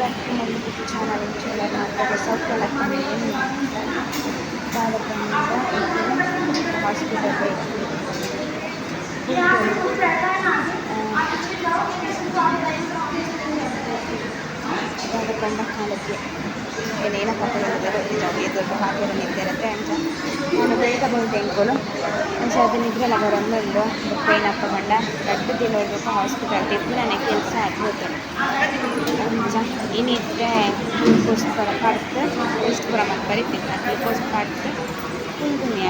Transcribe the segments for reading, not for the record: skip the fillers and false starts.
Back to my YouTube channel. Hospital ದಾದ ಪಂಡ ಕಾಲಕ್ಕೆ ಏನೇನ ಪಕ್ಕದಲ್ಲಿ ದೊಡ್ಡ ಪಾತೆರ ನಿಂತಿರತ್ತೆ. ಅಂಚ ನಾನು ಬೇಗ ಬೋಲ್ತೆ ಎಂಕುಲು. ಅಂಚ ಅದು ನಿದ್ರೆಲ ಬರೊಂದುಂಡು. ಬೊಕ್ಕ ಏನಪ್ಪ ಪಂಡ ರಡ್ಡ್ ದಿನ ಬೊಕ್ಕ ಹಾಸ್ಪಿಟಲ್ ಇಪ್ಪುನನೆ ಕೆಲಸ ಆದ್. ಅಂಚ ಇನಿತ್ತೆ ಗ್ಲೂಕೋಸ್ ಪೂರ ಪಾಡ್ದ್ ಟೆಸ್ಟ್ ಪೂರ ಮಲ್ಪರೆ ಇತ್ತಿತ್ತ. ಗ್ಲೂಕೋಸ್ ಪಾಡ್ದ್ ಕುಲ್ದಿನಿ.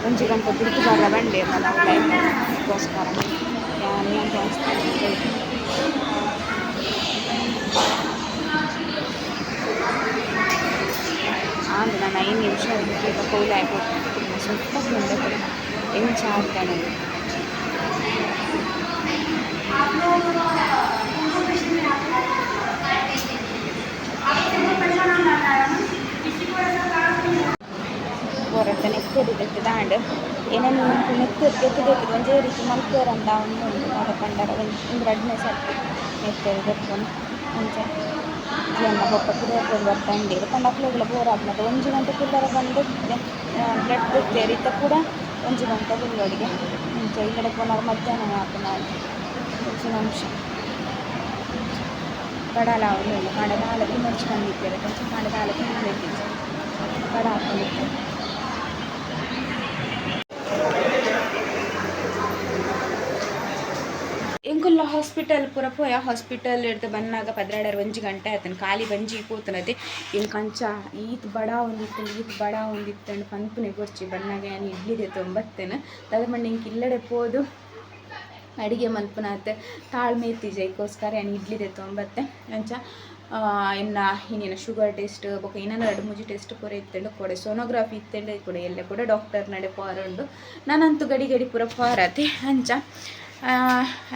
ಒಂಜಿ ಗಂಟೆ ಬುಡ್ದು ಬರ್ರ ಬಂಡೆ ಮಲ್ಲ ಅದಕ್ಕೋಸ್ಕರ ಯಾನ್ ಆಂಡ್ ನಾನು 5 ನಿಮಿಷ ಕೌಲು ಆಯ್ಪೋಪುಂಡು. ಸ್ವಲ್ಪ ಉಂಡು ಎಂಚ ಆತಂಡ್. ಪೋರತ್ತ ನೆತ್ತರು ದೆತ್ತುದಾಂಡ್ ಏನೇನು ನೆತ್ತರು ದೆತ್ತು ದೆತ್ತುದು ಒಂಜೇ ರೀತಿ ಮಲ್ಪುವೆರಂದ ಉಂಡು. ದಾದ ಪಂಡರ ಒಂಜಿ ಉಂದು ರಡ್ಡನೆ ಸರ್ತಿ ನೆತ್ತರು ದೆಪ್ಪುನು. ಅಂಚ ಜನ ಬೊಕ್ಕ ಪಿರ ಪೋದು ಪಂಡ ಅಕ್ಲೆಗ್ಲ ಬೋರ್ ಆಪುಂಡು. ಒಂಜಿ ಗಂಟೆ ಕುಲ್ಲರೆ ಬಂದು ಬ್ಲಡ್ ದೆತ್ತೆರ್. ಇತ್ತೆ ಪೂರ ಒಂಜಿ ಗಂಟೆ ಕುಲ್ಲೊಡಿಗೆ. ಅಂಚ ಇಲ್ಲಡೆ ಪೋನಗ ಮಧ್ಯಾಹ್ನ ಆಪುಂಡು. ಒಂಜಿ ನಿಮಿಷ ಬಡಲ ಆವೊಂದುಂಡು. ಕಾಂಡೆ ದಾಲ ತಿನೊಡ್ಚಿ ಪಂದಿತ್ತೆರ್. ಅಂಚ ಕಾಂಡೆ ದಾಲ ತಿಂದಿಜ್ಜಿ, ಬಡ ಆಪುಂಡು. ಎಂಕುಲ್ಲ ಹಾಸ್ಪಿಟಲ್ ಪೂರ ಪೋಯ. ಹಾಸ್ಪಿಟಲ್ ಇಡ್ದು ಬನ್ನಾಗ ಪದ್ರಾಡರ್ ಒಂಜಿ ಗಂಟೆ ಆತನ. ಖಾಲಿ ಬಂಜಿ ಪೋತನತೆ. ಎಂಕ್ ಅಂಚ ಈತ್ ಬಡ ಒಂದಿತ್ತಂಡು, ಈತ್ ಬಡ ಒಂದಿತ್ತಂಡು ಪನ್ಪುನೆ ಬೊರ್ಚಿ. ಬನ್ನಾಗ ಯಾನ್ ಇಡ್ಲಿ ದೆತ್ತೊಂಬತ್ತೇನೆ. ದಾದ ಪಂಡ ಎಂಕ್ ಇಲ್ಲಡೆ ಪೋದು ಅಡಿಗೆ ಮಲ್ಪುನಾತ್ ತಾಳ್ಮೆ ಇತ್ತಿಜಿ. ಐಕೋಸ್ಕರ ಯಾನ್ ಇಡ್ಲಿ ದೆತ್ತೊಂಬತ್ತೆ. ಅಂಚ ಎನ್ನ ಇನ್ನೇನು ಶುಗರ್ ಟೆಸ್ಟ್ ಬೊಕ ಇನ್ನೊಂದು ರಡ್ಡ್ ಮೂಜಿ ಟೆಸ್ಟ್ ಪೂರ ಇತ್ತಂಡು. ಕೊಡೆ ಸೋನೋಗ್ರಫಿ ಇತ್ತಂಡು. ಕೊಡೆ ಎಲ್ಲೆ ಕೂಡ ಡಾಕ್ಟರ್ ನಡೆ ಪೋರುಂಡು. ನಾನಂತೂ ಗಡಿ ಗಡಿ ಪೂರ ಪೋರತೆ. ಅಂಚ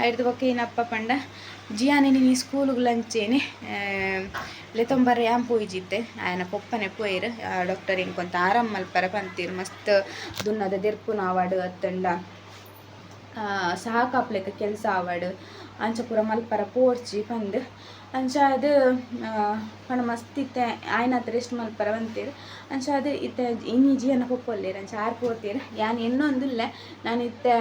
ಐರ್ದ್ ಬೊಕ ಏನಪ್ಪ ಪಂಡ ಜಿಯಾನೆ ನೀ ಸ್ಕೂಲುಗ್ ಲಂಚೇನೆ ಲೆತೊಂಬರ ಯಾನ್ ಪೋಯಿಜಿತ್ತೆ. ಆಯನ ಪೊಪ್ಪನೆ ಪೋಯೆರ್. ಡಾಕ್ಟರ್ ಎಂಕೊಂತ ಆರಾಮ್ ಮಲ್ಪರ ಪಂತೀರ್. ಮಸ್ತ್ ದುನ್ನದ ದೆರ್ಪುನ ಆವಡ್ ಅತ್ತಂಡ ಸಾಕಾಪ್ಲೆಕ ಕೆಲಸ ಆವಡ್ ಅಂಚ ಪೂರ ಮಲ್ಪರ ಪೋರ್ಚಿ ಪಂದ್. ಅಂಚ ಅದು ಪಂಡ ಮಸ್ತ್ ಇತ್ತೆ ಆಯ್ನಾತ್ ರೆಸ್ಟ್ ಮಲ್ಪರ ಪಂತೆರ್. ಅಂಚ ಅದು ಇತ್ತೆ ಇನಿ ಜಿಯನ ಪೊಪ್ಪೊಲ್ಲೆರ್. ಅಂಚ ಆರ್ ಪೋತೆರ್. ಯಾನ್ ಎನ್ನೊಂದುಲ್ಲೆ. ನಾನು ಇತ್ತೆ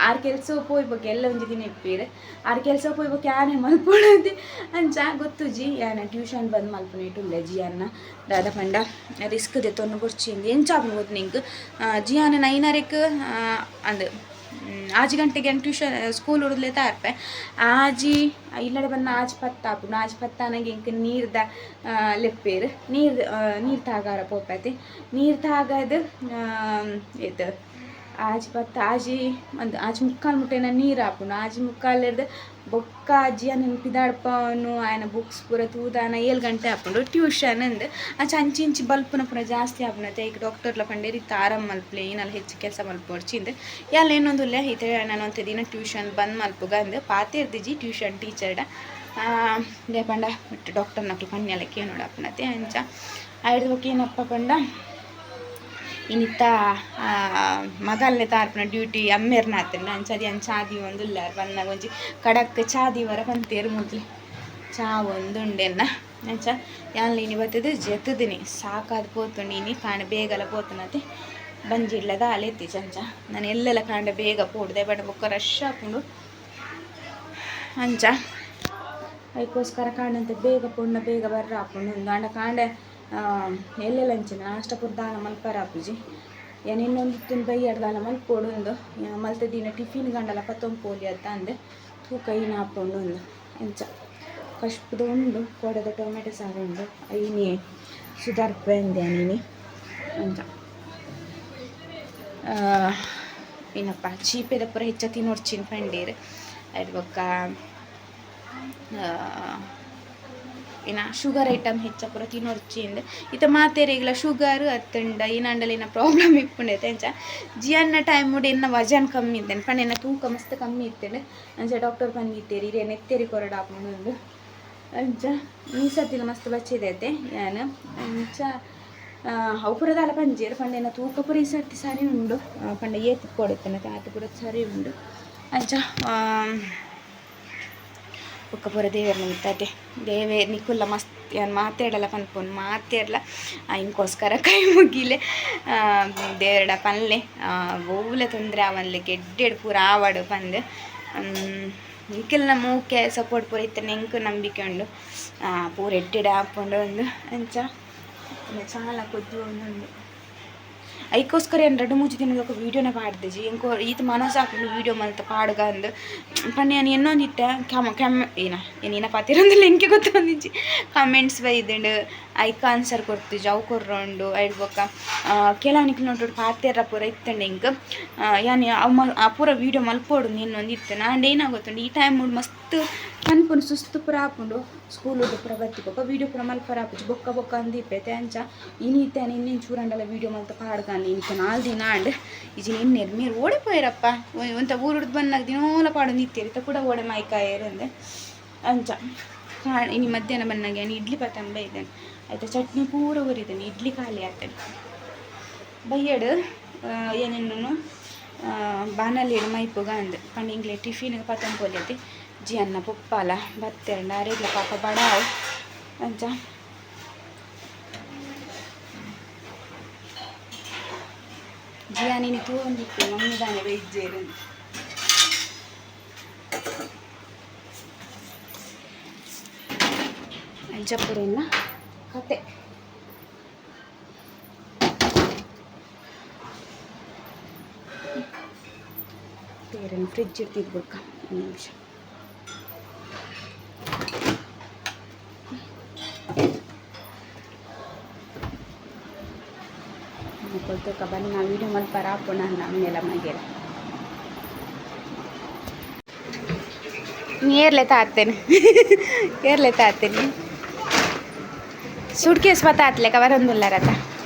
ಆರ್ ಕೆಲಸ ಪೋಯಿ ಬೊಕ ಎಲ್ಲ ಒಂಜಿ ದಿನ ಇಪ್ಪೀರ್. ಆರ್ ಕೆಲಸ ಪೋಯಿ ಬೊಕ ಯಾನೇ ಮಲ್ಪೊಡಂತೆ. ಅಂಚ ಗೊತ್ತುಜಿ. ಯಾನ್ ಟ್ಯೂಷನ್ ಬಂದ್ ಮಲ್ಪುನೇಟುಲ್ಲೆ ಜಿಯನ್ನ. ದಾದ ಪಂಡ ರಿಸ್ಕ್ ದೆತ್ತೊಂದು ಬೊರ್ಚಿ. ಎಂಚ ಆಪುಂಡು ಗೊತ್ತು ನಿಂಕ್. ಜಿಯಾನ ನೈನರೆಕ್ ಅಂದ್ ಆಜಿ ಗಂಟೆಗೆ ಟ್ಯೂಷನ್ ಸ್ಕೂಲ್ ಉರ್ದ್ಲೆ ತಾರ್ಪೆ. ಆಜಿ ಇಲ್ಲಡೆ ಬನ್ನ 6:10 ಆಪುಂಡು. 6:10 ಆನಗ ಎಂಕ್ ನೀರ್ದ ಲೆಪ್ಪೇರು. ನೀರು ನೀರು ತಾಗಾರ ಪೋಪತೆ. ನೀರು ತಾಗದ್ ಏತ್ 6:10 ಆಜಿ ಅಂದ್ 6:45 ಮುಟ್ಟೆನ ನೀರು ಆಪುಂಡು. 6:45 ರ್ದ್ ಬೊಕ್ಕ ಜಿಯನ್ ಪಿದಾಡ್ಪವನು ಆಯನ ಬುಕ್ಸ್ ಪೂರ ತೂದಾನ 7 ಗಂಟೆ ಆಪುಂಡು ಟ್ಯೂಷನ್ ಅಂದ್. ಅಂಚ ಅಂಚಿ ಇಂಚಿ ಬಲ್ಪುನ ಪೂರ ಜಾಸ್ತಿ ಆಪುಂಡು. ಐಕ್ ಡಾಕ್ಟರ್ಲ ಪಂಡೇರ್ ಇತ್ತೆ ಆರಾಮ್ ಮಲ್ಪುಲೆ, ಈನಲ ಹೆಚ್ಚು ಕೆಲಸ ಮಲ್ಪೊಡ್ಚಿ ಇಂದ್. ಯಾನ್ಲ ಎನ್ನೊಂದುಲ್ಲೆ ಇತ್ತೆ ನಾನು ಒಂತೆ ದಿನ ಟ್ಯೂಷನ್ ಬಂದ್ ಮಲ್ಪುಗ ಅಂದ್ ಪಾತೆರ್ದಿಜಿ ಟ್ಯೂಷನ್ ಟೀಚರ್ಡ. ದಾಯೆ ಪಂಡ ಡಾಕ್ಟರ್ನಕ್ಲು ಪನ್ಯಲ ಕೇನೊಡು ಆಪುಂಡತೆ. ಅಂಚ ಐರ್ದ್ ಬೊಕ ಏನಪ್ಪ ಪಂಡ ಇನಿತ್ತ ಮಗಲ್ನೆ ತಾರ್ಪುನ ಡ್ಯೂಟಿ ಅಮ್ಮೆರ್ನ ಆತುಂಡ. ಅಂಚ ಅದು ಚಾ ದೀವೊಂದುಲ್ಲೆರ್. ಬನ್ನಗ ಒಂಜಿ ಕಡಕ್ ಚಾ ದೀವರ ಪಂತೇರ್. ಮೊದ್ಲು ಚಾ ಒಂದುಂಡೆನ್ನ. ಅಂಚ ಯಾನ್ಲ ಇನಿ ಬತ್ತುದು ಜೆತ್ತುದಿನಿ. ಸಾಕಾದ್ ಪೋತುಂಡು. ಇನಿ ಕಾಂಡೆ ಬೇಗಲ ಪೋತುನತೆ. ಬಂಜಿಡ್ಲ ದಾಲ ಇತ್ತಿಜಿ. ಅಂಚ ನಾನು ಎಲ್ಲೆಲ್ಲ ಕಾಂಡೆ ಬೇಗ ಪೋಡು. ದಾಯೆ ಪಂಡ ಬೊಕ್ಕ ರಶ್ ಆಪುಂಡು. ಅಂಚ ಐಕೋಸ್ಕರ ಕಾಂಡಂತೆ ಬೇಗ ಪೋಂಡ ಬೇಗ ಬರ್ರ ಆಪುಂಡು. ಉಂದು ಆಂಡ ಕಾಂಡೆ ಎಲ್ಲೆಲ್ಲ ಅಂಚಿನ ನಾಷ್ಟ ಪೂರ ದಾಲ ಮಲ್ಪರ ಆಪುಜಿ. ಯಾನ್ ಇನ್ನೊಂದು ತಿಂದು ಬಯ್ಯಡ್ ದಾಲ ಮಲ್ಪೊಡು ಉಂದು. ಮಲ್ತ ದಿನ ಟಿಫಿನ್ ಗಂಡಲ ಪತ್ತೊಂದು ಪೋಲಿ ಅತ್ತ ಅಂದ್. ತೂಕ ಐನ ಆಪುಂಡು ಉಂದು. ಅಂಚ ಕಷ್ಪದ ಉಂಡು. ಕೋಡೆದ ಟೊಮೆಟೊ ಸಾರು ಉಂಡು. ಐನಿ ಸುಧಾರ್ಪೆ ಅಂದೆ ಇನಿ. ಅಂಚ ಏನಪ್ಪ ಚೀಪೆದ ಪೂರ ಹೆಚ್ಚ ತಿನ್ನೊಡ್ಚಿನ ಪಂಡೀರ್. ಐಡ್ ಬೊಕ್ಕ ಏನ ಶುಗರ್ ಐಟಮ್ ಹೆಚ್ಚ ಪೂರ ತಿನ್ನೊಡ್ಚಿ ಇಂದ್. ಇತ್ತೆ ಮಾತೆರೆಗ್ಲ ಶುಗರ್ ಅತ್ತಂಡ ಏನಾಂಡಲ ಏನ ಪ್ರಾಬ್ಲಮ್ ಇಪ್ಪುಂಡೈತೆ. ಅಂಚ ಜಿಯನ್ನ ಟೈಮ್ ಎನ್ನ ವಜನ್ ಕಮ್ಮಿ ಇತ್ತೇನೆ. ಪಂಡ ಎನ್ನ ತೂಕ ಮಸ್ತ್ ಕಮ್ಮಿ ಇತ್ತೇನೆ. ಅಂಚ ಡಾಕ್ಟರ್ ಪಂದಿತ್ತೇರಿ ಇರೆ ನೆತ್ತೆರಿ ಕೊರಡ ಆಪುಂಡು. ಅಂಚ ಈ ಸರ್ತಿಲ ಮಸ್ತ್ ಬಚ್ಚಿದೈತೆ ಯಾನ್. ಅಂಚ ಅವು ಪೂರ ದಾಲ ಪಂಜೇರ್. ಪಂಡ ಎನ್ನ ತೂಕ ಪೂರ ಈ ಸರ್ತಿ ಸರಿ ಉಂಡು. ಪಂಡ ಏತ್ ಕೊಡಿತ್ತೇನೆ ಆತ ಪೂರ ಸರಿ ಉಂಡು. ಅಂಚ ಬೊಕ್ಕ ಪೂರ ದೇವೆರ್ನ ಮಿತ್ತಾತೆ ದೇವೆ ನಿಕುಲ್ಲ ಮಸ್ತ್ ಯಾನ್ ಮಾತೆರ್ಡಲ ಪನ್ಪುನು ಮಾತೆರ್ಲ ಇಂಕೋಸ್ಕರ ಕೈ ಮುಗಿಲೆ ದೇವೆರ್ಡ ಪನ್ಲೆ ಒವ್ಲೆ ತೊಂದರೆ ಆವನ್ಲೆಕ್ ಎಡ್ಡೆಡ್ ಪೂರ ಆವಡ್ ಪಂದ್ ನಿಕಲ್ನ ಮೂಕೆ ಸಪೋರ್ಟ್ ಪೂರ ಇತ್ತೆ ಎಂಕ್ ನಂಬಿಕೆ ಉಂಡು ಪೂರ ಎಡ್ಡೆಡ್ ಆಪುಂಡು ಅಂದ್ ಅಂಚ ಚಾಲ ಕೊದ್ದು ಉಂಡು ಐಕೋಸ್ಕರ ಏನು ರಡ್ಡು ಮೂಜಿ ದಿನದೊಕ ವೀಡಿಯೋನ ಪಾಡ್ದಿಜಿ ಎಂಕ್ ಈತ್ ಮನಸ್ಸು ಆಪುಂಡು ವೀಡಿಯೋ ಮಲ್ತ ಪಾಡ್ಗ ಅಂದ್ ಪಂಡ ಯಾನ್ ಎನ್ನೊಂದಿತ್ತೆ ಕ್ಯಾಮ ಕ್ಯಾಮ್ ಏನ ಏನೇನ ಪಾತೆರೊಂದುಲ್ಲ ಎಂಕೆ ಗೊತ್ತೊಂದಿಜ್ಜಿ ಕಮೆಂಟ್ಸ್ ಬೈದುಂಡು ಐಕ್ ಆನ್ಸರ್ ಕೊರ್ತಿಜಿ ಅವು ಕೊರ್ರೊಂಡು ಐಡ್ ಬೊಕ್ಕ ಕೆಲವು ನಿಕ್ಲ್ ನೋಟುಡು ಪಾತೆರ ಪೂರ ಇತ್ತುಂಡು ಎಂಕ್ ಯಾನ್ ಅವು ಆ ಪೂರ ವೀಡಿಯೋ ಮಲ್ಪೊಡು ಎನ್ನೊಂದಿತ್ತೆ ಆಂಡ ಏನಾಗೊತ್ತುಂಡು ಈ ಟೈಮ್ ಮಸ್ತ್ ಪನ್ಪುನು ಸುಸ್ತು ಪೂರ ಆಪುಂಡು ಸ್ಕೂಲ್ ಪೂರ ಬತ್ತಿ ಬೊಕ್ಕ ವೀಡಿಯೋ ಪೂರ ಮಲ್ಪರ ಆಪುಜಿ ಬೊಕ್ಕ ಬೊಕ್ಕ ಅಂದಿಪ್ಪೆತೆ ಅಂಚ ಇನಿ ಇತ್ತೆ ಇನ್ನಿನ್ ಚೂರಂಡಲ ವೀಡಿಯೋ ಮಲ್ತ ಪಾಡ್ಗಾಂದು ಇನಿತ ನಾಲ್ ದಿನ ಆಂಡ್ ಇಜಿ ನಿನ್ನೆರ್ ಮೇರ್ ಓಡೆ ಪೋಯರಪ್ಪ ಒಂತ ಊರುಡ್ದು ಬನ್ನಾಗ ದಿನೋಲ ಪಾಡೊಂದು ಇತ್ತೆರ್ ಇತ್ತ ಕೂಡ ಓಡೆ ಮಾಯ್ಕಾಯೆರ್ ಅಂದೆ ಅಂಚ ಇನಿ ಮಧ್ಯಾಹ್ನ ಬನ್ನಾಗ ಯಾನ್ ಇಡ್ಲಿ ಪತಂಬ ಇದ್ದೇನೆ ಆಯ್ತಾ ಚಟ್ನಿ ಪೂರ ಉರಿದ್ದೇನೆ ಇಡ್ಲಿ ಖಾಲಿ ಆತೇನೆ ಬಯ್ಯಡ್ ಏನೇನು ಬಾಣಲಿಡ್ ಮೈಪುಗ ಅಂದ್ ಪಂಡ ಇಂಗ್ಲೆ ಟಿಫಿನ್ ಪತೊಂದು ಪೋಲ್ಯತೆ ಜಿ ಅನ್ನ ಪೊಪ್ಪಾಲ ಬತ್ತೆರ್ಂಡ ಅರೆಗ್ಲ ಪಾಪ ಬಡಾವ್ ಅಂಚ ಜಿಯಾನಿನಿ ತೂವೊಂದಿತ್ತೆ ಮಮ್ಮಿ ದಾನೆ ಬೈಜೆರ್ ಅಂಚ ಪೂರೆನ್ನ ಕತೆ ತೇರನ್ ಫ್ರಿಜ್ ಇಡ್ತಿದ್ದು ಬೊಕ್ಕ ಒಂದು ನಿಮಿಷ ಕೊಲ್ತೊಕ ಬನ್ನ ವೀಡಿಯೋ ಮಲ್ಪರ ಆಪುಂಡು ಅಮ್ಮೆಲ ಮಗೆಲ ಏರ್ಲೆ ತಾತೇನೆ ಏರ್ಲೆ ತಾತೇನೆ ಸೂಟ್ ಕೇಸ್ ಬತ್ತಾತ್ಲೆ ಕವರೊಂದುಲ್ಲಾರತ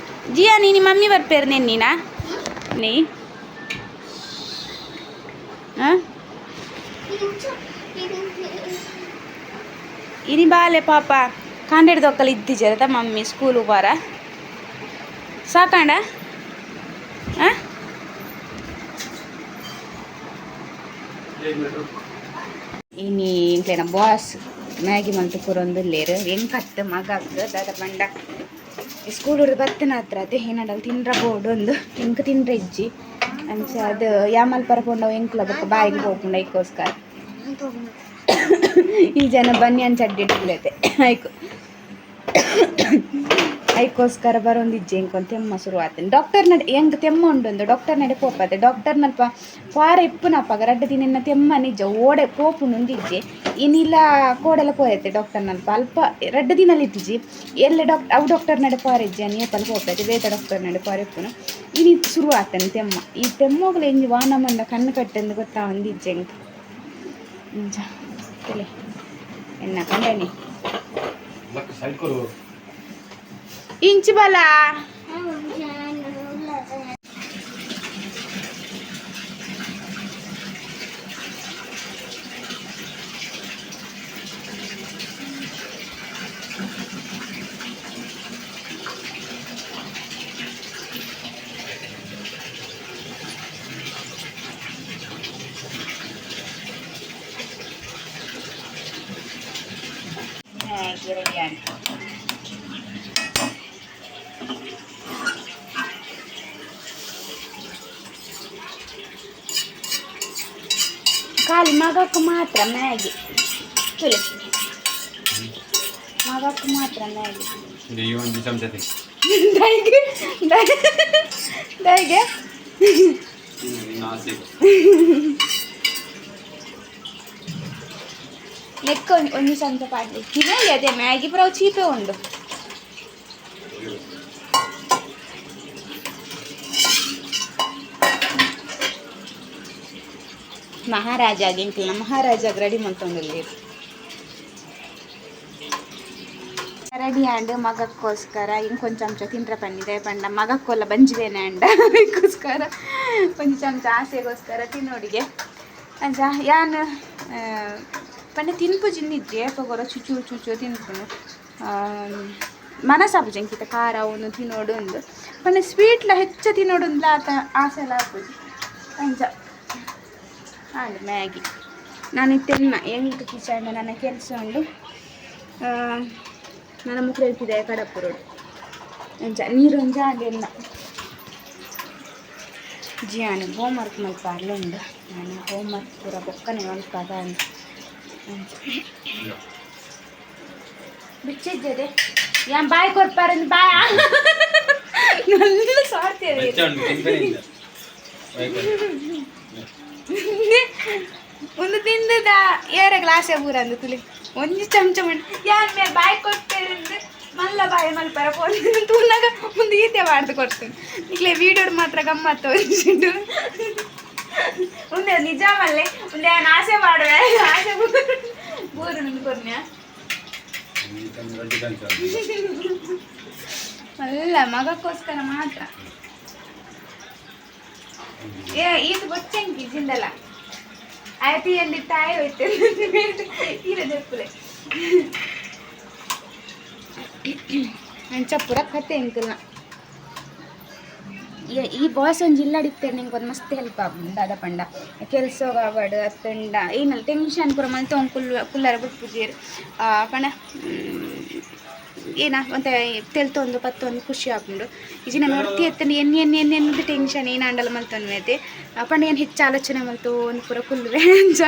ಜಿಯಾ ನೀನಿ ಮಮ್ಮಿ ಬರ್ಪೇರು ನೆನ್ನಿನಾ ನೀ ಹಾಂ ಇನಿ ಬಾಲೆ ಪಾಪ ಕಾಂಡೆಡ್ ಇದ್ದಿಜರತ ಮಮ್ಮಿ ಸ್ಕೂಲು ಬಾರ ಸಾಕಾಂಡ ಇನಿ ಎಂಕ್ಲೆನ ಬಾಸ್ ಮ್ಯಾಗಿ ಮಲ್ತ್ ಕೊರೊಂದುಲ್ಲೆರ್ ಎಂಕತ್ತ್ ಮಗಕ್ ದಾದ ಪಂಡ ಸ್ಕೂಲ್ ಬತ್ತಿನ ಹತ್ರ ಅತೆ ಏನಂಡಲ್ ತಿನ್ರ ಬೋಡು ಒಂದು ಎಂಕ್ ತಿನ್ರೆ ಇಜ್ಜಿ ಅಂಚ ಅದು ಯಾಮಲ್ ಪರ ಪೋಂಡ ಎಂಕ್ಲ ಬೊಕ್ಕ ಬಾಯಿಗ್ ಪೋಪುಂಡು ಐಕೋಸ್ಕರ ಈ ಜನ ಬನ್ನಿ ಚಡ್ಡಿ ಐಕು ಐಕೋಸ್ಕರ ಬರೊಂದಿಜ್ಜಿ ಎಂಕೊಂದು ತೆಮ್ಮ ಶುರು ಆತೇನೆ ಡಾಕ್ಟರ್ ನಡೆ ಎಂಕ್ ತೆಮ್ಮ ಉಂಡೊಂದು ಡಾಕ್ಟರ್ ನಡೆ ಪೋಪತೆ ಡಾಕ್ಟರ್ ನಲ್ಪ ವಾರ ಇಪ್ಪುನಪಗ ರಡ್ಡ್ ದಿನ ಎನ್ನ ತೆಮ್ಮ ನಿಜ ಓಡೆ ಪೋಪುಂಡು ಇನಿಲ ಕೋಡೆಲ ಪೋಯತೆ ಡಾಕ್ಟರ್ ನಲ್ಪ ಅಲ್ಪ ರಡ್ಡ್ ದಿನಲ ಇತ್ತಿಜಿ ಎಲ್ಲೆ ಡಾಕ್ ಅವು ಡಾಕ್ಟರ್ ನಡೆ ಪೋರೆಜ್ಜಿ ಅನಿ ಏಪಲ ಪೋಪತೆ ಬೇತೆ ಡಾಕ್ಟರ್ ನಡೆ ಪೋರೆ ಇಪ್ಪುನು ಇನಿ ಶುರು ಆತೇನೆ ತೆಮ್ಮ ಈ ತೆಮ್ಮೋಗ್ಲ ಎಂಜಿ ವಾನ ಮಂಡ ಕಣ್ಣು ಕಟ್ಟೆಂದು ಗೊತ್ತಾವಂದಿಜ್ಜಿ ಎಂಕ್ ಇಂಚ ಎನ್ನ ಕಂಡನಿ ಸೈಡ್ ಕೊರು ಇಂಚಿ ಬಲ ಮ್ಯಾಗಿ ರೆಡಿ ಆಯ್ತು. ಖಾಲಿ ಮಗಕ್ಕೆ ಮಾತ್ರ ಮ್ಯಾಗಿ ತುಲೆ ಮಗಕ್ಕೆ ಮಾತ್ರ ಮ್ಯಾಗಿ. ಈ ಒಂದು ಚಮಚ ದೈಗೆ ದೈಗೆ ಲೆಕ್ಕ ಒಂದು ಚಮಚ ಪಾಡ್ಲಿ ತಿನ್ನಲಿ ಅದೇ ಮ್ಯಾಗಿ ಪೂರ ಚೀಪೆ ಉಂಡು. ಮಹಾರಾಜ ಎಂಕ್ಲೆನ ಮಹಾರಾಜಾಗ್ ರೆಡಿ ಮಲ್ತೊಂದುಲ್ಲೆರ್ ರೆಡಿ ಆಂಡ್ ಮಗಕ್ಕೋಸ್ಕರ ಇಂಕೊಂಚ ಚಮಚ ತಿಂಡ್ರ ಪನ್ನಿದೆ ಪಂಡ ಮಗಕ್ಕೊಲ್ಲ ಬಂಜಿ ಬೇನೆ ಅಂಡ ಅದಕ್ಕೋಸ್ಕರ ಒಂಜಿ ಚಮಚ ಆಸೆಗೋಸ್ಕರ ತಿನ್ನೋಡಿಗೆ ಅಂಚ ಯಾನ್ ಪಂಡ ತಿನ್ಪು ಜಿನ್ನಿಜ್ಜಿ ಏಪಗೊರ ಚುಚು ಚುಚು ತಿನ್ಪುನು ಮನಸ್ಸಾಪುಜಿ ಎಂಕಿತ ಖಾರ ಒಂದು ತಿನ್ನೋಡು ಒಂದು ಪಂಡ ಸ್ವೀಟ್ಲ ಹೆಚ್ಚ ತಿನ್ನೋಡು ಆತ ಆಸೆಲ ಆಪುಜಿ ಅಂಚ ಆಂಡ್ ಮ್ಯಾಗಿ. ನಾನು ಇತ್ತೆನ್ನ ಎಂಕ್ ಕಿಚನ್ ನನ್ನ ಕೆಲಸ ಉಂಡು. ನನ್ನ ಮುಖ ಇಟ್ಟಿದೆ ಕಡಪುರೋಡು. ಅಂಚ ನೀರೊಂಜ ಆಂಡ್. ಜಿಯಾನ್ ಹೋಮ್ವರ್ಕ್ ಮಲ್ಪಾರ್ಲ ಉಂಡು. ನಾನು ಹೋಮ್ವರ್ಕ್ ಪೂರ ಬೊಕ್ಕನೆ ಮಲ್ಪಾದ. ಅಂಚ ಬಿಚ್ಚಿದ್ದೆ ಯಾನ್ ಬಾಯ್ ಕೊರ್ಪಾರಂದು ಬಾಯ್ നല്ല ಸ್ವಾರ್ಥ. ಒಂದು ತಿಂದದ ಏರ ಗ್ಲಾಸೆ ಪೂರ ಅಂದು ತುಲಿ ಒಂಜಿ ಚಮಚ ಮಂಡ್ ಯಾನ್ ಮೇಲ್ ಬಾಯ್ ಕೊಡ್ತೇರಂದು ಮಲ್ಲ ಬಾಯಿ ಮಲ್ಪರ ಫೋನ್ ತೂನಾಗ ಒಂದು ಈತೆ ಮಾಡ್ದು ಕೊಡ್ತೇನೆ. ನಿಕ್ಲೆ ವೀಡಿಯೋಡ್ ಮಾತ್ರ ಗಮ್ಮತ್ತು ಒಂಜಿಂಡು. ಉಂದೆ ನಿಜ ಮಲ್ಲೆ ಉಂದೆ ಆಸೆ ಮಾಡುವೆ ಆಸೆ ಬೂರು ನಿಂದು ಕೊರ್ನ್ಯ. ಅಲ್ಲ, ಮಗಕ್ಕೋಸ್ಕರ ಮಾತ್ರ. ಏ ಈತ ಬೊಚ್ಚಂಕಿ ಜಿಂದಲ ಆಯ್ತು ಎಂದಿ ತಾಯಿ ಹೋಯ್ತು ಈರ ದೆಪ್ಪುಲೆ. ಅಂಚ ಪೂರ ಕತೆ ಎಂಕಲ್ನ. ಈ ಬಾಸ್ ಒಂಜಿ ಇಲ್ಲಡಿತ್ತೇನೆ, ನಿಂಗೆ ಒಂದು ಮಸ್ತ್ ಹೆಲ್ಪ್ ಆಪುಂಡು. ದಾದ ಪಂಡ ಕೆಲ್ಸೊಗ್ ಆವಡ್ ಅತ್ತಂಡ ಏನಲ್ಲ ಟೆನ್ಷನ್ ಪೂರ ಮಲ್ತ್ ಅವ್ನು ಕುಲ್ ಕುಲ್ಲರ ಬುಡ್ಪುಜೆರ್. ಪಂಡ ಏನ ಒಂತೆ ತೆಲ್ತೊಂದು ಪತ್ತೊಂದು ಖುಷಿ ಆಪುಂಡು. ಇಜಿನ ನೋಡ್ತಿ ಎತ್ತಂಡ ಎನ್ನಿ ಎನ್ನಿ ಎನ್ನಿ ಎನ್ನಿದ್ ಟೆನ್ಷನ್ ಏನಾಂಡಲ ಮಲ್ತೊನ್ವೆತೆ. ಪಂಡ ಏನು ಹೆಚ್ಚು ಆಲೋಚನೆ ಮಲ್ತೊಂದು ಪೂರ ಕುಲ್ಲುವೆ. ಅಂಚ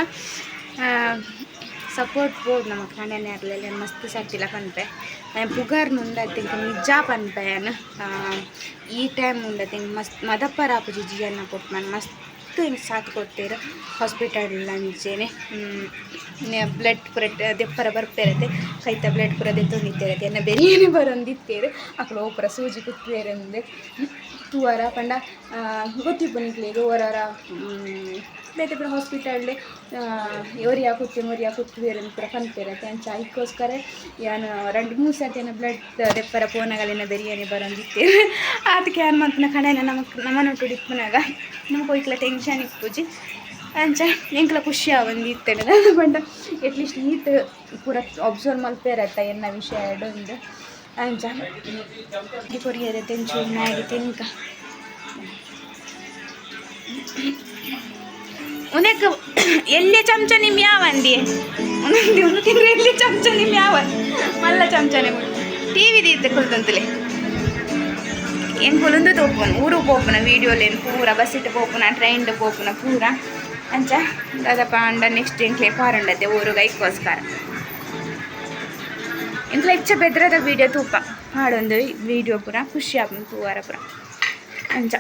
ಸಪೋರ್ಟ್ ಬೋಡು ನಮಕ್ ಕಣನೆ ಅರ್ಲೆಲ್ಲ ಮಸ್ತ್ ಸರ್ತಿಲ ಪನ್ಪೆ. ಪುಗರ್ ಉಂಡತ್ತೆ ನಿಜ ಪನ್ಪೆ ಯಾನ್. ಈ ಟೈಮ್ ಉಂಡತ್ತೆ ಮಸ್ತ್ ಮದಪ್ಪರ ಆಪುಜಿ ಜಿಯನ್ನ ಪೊಪ್ಪನ್. ಮಸ್ತ್ ಎಂಕ್ ಸಾಥ್ ಕೊರ್ತೆರ್. ಹಾಸ್ಪಿಟಲ್ ಅಂಚೆನೆ ಬ್ಲಡ್ ಪೂರ ದೆಪ್ಪರ ಬರ್ಪೆರತೆ, ಕೈತ ಬ್ಲಡ್ ಪೂರ ದೆತ್ತೊಂದಿತ್ತೆರತೆ. ಎನ್ನ ಬೆರಿಯನೆ ಬರೊಂದಿತ್ತೆರ್. ಅಕುಲು ಅವು ಪೂರ ಸೂಜಿ ಕುತ್ತುವೆರಂದ್ ತೂವರ ಪಂಡ ಗೊತ್ತಿಪ್ಪು ನಿಕ್ಲೆಗ್ ಒರೊರ ಬೇತೆ ಪೂರ ಹಾಸ್ಪಿಟಲ್ ಒರಿಯ ಕುತ್ತಿ ಒರಿಯ ಕುತ್ತುವೆರ್ ಪೂರ ಪನ್ಪೆರತೆ. ಅಂಚ ಐಕ್ಕೋಸ್ಕರ ಯಾನ್ ರಡ್ಡ್ ಮೂಜಿ ಸರ್ತಿ ಎನ್ನ ಬ್ಲಡ್ ದೆಪ್ಪರ ಪೋನಗಲೆನ ಬೆರಿಯನೆ ಬರೊಂದಿತ್ತೆರ್. ಆತ್ಗೆ ಯಾನ್ ಮಲ್ಪುನ ಕಡೆನ ನಮಕ್ ನಮನೊಟ್ಟುಡು ಇಪ್ಪುನಗ ನಮಕ್ ಒಯ್ಕ್ಲ ಟೆನ್ಷನ್ ಇಪ್ಪುಜಿ. ಅಂಚ ಎಂಕ್ಲ ಖುಷಿ ಆವೊಂದಿತ್ತ್ಂಡ್. ದಾದ ಪಂಡ ಎಟ್ಲೀಸ್ಟ್ ಈತ್ ಪೂರ ಒಬ್ಸರ್ವ್ ಮಲ್ಪೆರತ್ತ ಎನ್ನ ವಿಷಯ ಉಂದು. ಅಂಚ ಈ ಕೊರಿಯರೆ ತೆಂಚು ಮ್ಯಾಗಿ ತಿನ್ಕ. ಉಂದೆಕ್ ಎಲ್ಯ ಚಮಚ ನಿಮ್ ಯಾವಂದಿ ಒಂದೊಂದು ಒಂದು ತಿಂದ್ರೆ ಎಲ್ಯ ಚಮಚ ನಿಮ್ ಯಾವ ಮಲ್ಲ ಚಮಚನೆ. ಟಿವಿ ದೀತೆ ಕುಲ್ತಂತಲೆ ಎಂಕುಲುಂದು ತೋಪುನು ಊರು ಪೋಪುನ ವೀಡಿಯೋಲೇನು ಪೂರ ಬಸ್ಸಿಟ್ಟು ಪೋಪುನ ಟ್ರೈನ್ಡ್ ಪೋಪುನ ಪೂರ. ಅಂಚ ದಾದಪ್ಪ ಅಂಡ ನೆಕ್ಸ್ಟ್ ಎಂಕ್ಲೆ ಪಾರುಂಡತೆ ಊರುಗ್ ಐಕ್ಕೋಸ್ಕರ. ಎಂಕ್ಲ ಹೆಚ್ಚ ಬೆದ್ರದ ವೀಡಿಯೋ ತೂಪ ಪಾಡೊಂದು ವೀಡಿಯೋ ಪೂರ ಖುಷಿ ಆಪುಂಡು ತೂವರ ಪೂರ. ಅಂಚ.